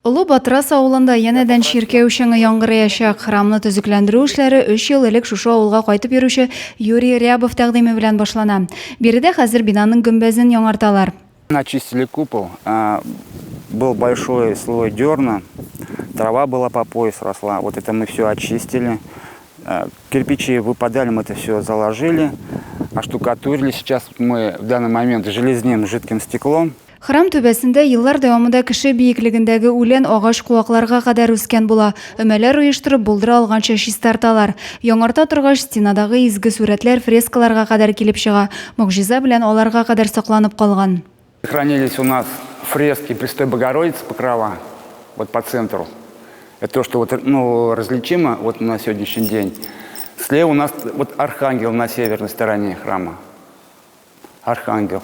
Олы Батрас авылында янәдән чиркәү чыңы яңгыраячак. Храмны төзекләндерү эшләре өч ел элек шушы авылга кайтып йөрүче Юрий Рябов тәкъдиме белән башлана. Биредә хәзер бинаның гөмбәзен яңарталар. Очистили купол, был большой слой дерна, трава была по пояс росла, вот это мы все очистили. Кирпичи выпадали, мы это все заложили, оштукатурили. Сейчас мы в данный момент железнем жидким стеклом. Храм түбәсендә еллар дәвамында кеше биеклегендәге үлән агач-куакларга кадәр үскән була. Өмәләр оештырып, булдыра алганча чистарталар. Яңарта торгач, стенадагы изге сурәтләр фрескаларга кадәр килеп чыга. Могҗиза белән аларга кадәр сакланып калган. Хранились у нас фрески Престой Богородицы Покрова, вот по центру. Это то, что вот, ну, различимо вот на сегодняшний день. Слева у нас вот Архангел на северной стороне храма. Архангел.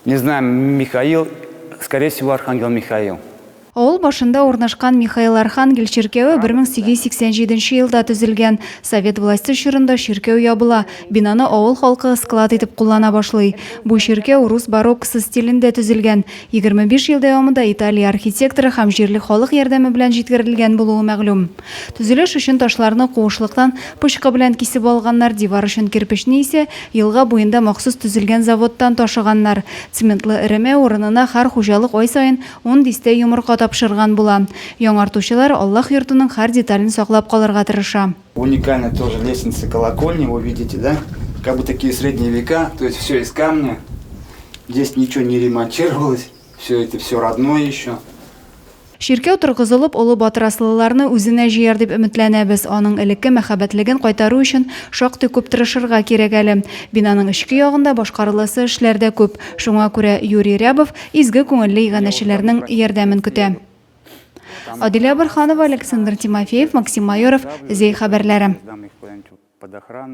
Не знаю, Михаил, скорее всего, Архангел Михаил. Авыл башында урнашкан Михаил Архангел чиркәве 1887 нче елда төзелгән. Совет власте чорында чиркәү ябыла, бинаны авыл халкы склад итеп куллана башлый. Бу чиркәү рус бароккосы стилендә төзелгән. 25 ел дәвамында Италия архитекторы һәм җирле халык ярдәме белән җиткерелгән булуы мәгълүм. Төзелеш өчен ташларны куышлыктан пычкы белән кисеп алганнар, дивар өчен кирпечне исә елга буенда махсус төзелгән заводтан ташыганнар. Цементлы эремә урынына һәр хуҗалык ай саен ун дистә йомырка тапшырган була. Яңартучылар Аллаһ йортының һәр детален саклап калырга тырыша. Уникальная тоже лестница колокольни, вы видите, да? Как бы такие средние века, то есть все из камня. Здесь ничего не ремонтировалось, все это все родное еще. Чиркәү торгызылып, олы батыраслыларны үзенә җыяр дип өметләнәбез. Аның элекке мәһабәтлеген кайтару өчен шактый күп тырышырга кирәк әле. Бинаның эчке ягында башкарыласы эшләр дә күп. Шуңа күрә Юрий Рябов изге күңелле иганәчеләрнең ярдәмен көтә. Адилә Борһанова, Александр Тимофеев, Максим Майоров, Зәй хәбәрләре.